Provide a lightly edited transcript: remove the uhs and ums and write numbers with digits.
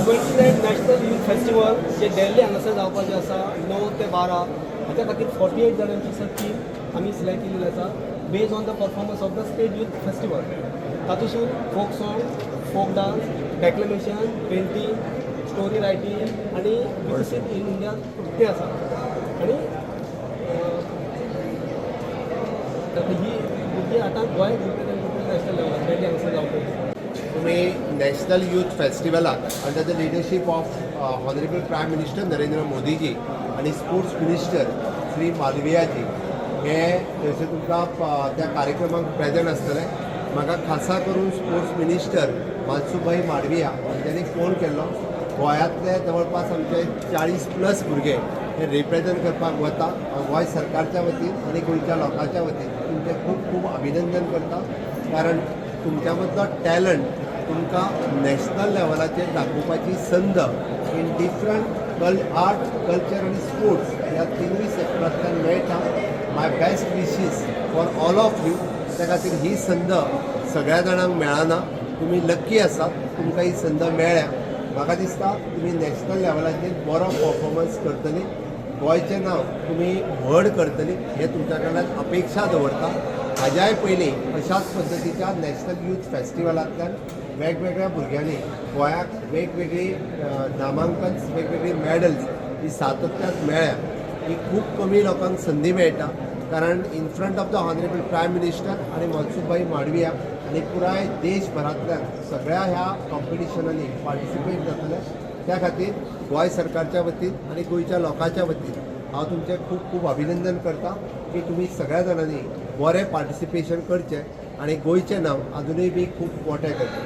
29 national youth festival जे दिल्ली हांगासर जावपाचें आसा 9 ते 12, हाच्या खातीर 48 जाणांची सर टीम आमी सिलेक्ट केलेली आसा, based on the performance of the state youth festival. तातूंतसून folk song, folk dance, declamation, painting, story writing आनी विकसीत इन इंडिया तें आसा. आनी आतां ही भुरगीं आतां गोंय रिप्रेझेंट करतली नॅशनल लेवलार, दिल्ली हांगासर जावपाची. तुम्ही नॅशनल यूथ फेस्टिवलाक under the leadership of Honourable Prime Minister Narendra Modiji आनी स्पोर्ट्स मिनिस्टर श्री मालवियाजी हे थंयसर तुमकां त्या कार्यक्रमाक प्रेजंट आसतले. म्हाका खासा करून sports minister Mansukhbhai Mandaviya हांच्यांनी phone केल्लो. गोंयांतले जवळपास आमचे 40 प्लस भुरगे हे रिप्रेझेंट करपाक वता. हांव गोंय सरकारच्या वतीन आनी गोंयच्या लोकांच्या वतीन तुमचें खूब खूब अभिनंदन करता, कारण तुमच्या मदलो टॅलंट तुमकां नॅशनल लेवलाचेर दाखोवपाची संद in different art, culture आनी स्पोर्ट्स ह्या तिनूय सेक्टरांतल्यान मेळटा. My best wishes for all of you. त्या खातीर ही संद सगळ्या जाणांक मेळना. तुमी लक्की आसात, तुमकां ही संद मेळ्ळ्या. म्हाका दिसता तुमी नॅशनल लेवलाचेर बरो परफॉर्मन्स करतली, गोंयचें नांव तुमी व्हड करतली हे तुमच्या कडल्यान अपेक्षा दवरता. हाज्याय पयलीं अशाच पद्दतीच्या नॅशनल यूथ फेस्टिवलांतल्यान वेगवेगळ्या भुरग्यांनी गोंयाक वेगवेगळी नामांकन, वेगवेगळी मॅडल्स ही सातत्यान मेळ्ळ्या. ही खूब कमी लोकांक संदी मेळटा, कारण in front of the Honourable Prime Minister आनी मनसुखभाई माडविया आनी पुराय देशभरांतल्यान सगळ्या ह्या कॉम्पिटिशनांनी पार्टिसिपेट जातले. त्या खातीर गोंय सरकारच्या वतीन आनी गोंयच्या लोकांच्या वतीन हांव तुमचें खूब खूब अभिनंदन करता की तुमी सगळ्या जाणांनी बरें पार्टिसिपेशन करचें आनी गोंयचें नांव अजुनूय बी खूब मोठें करचें.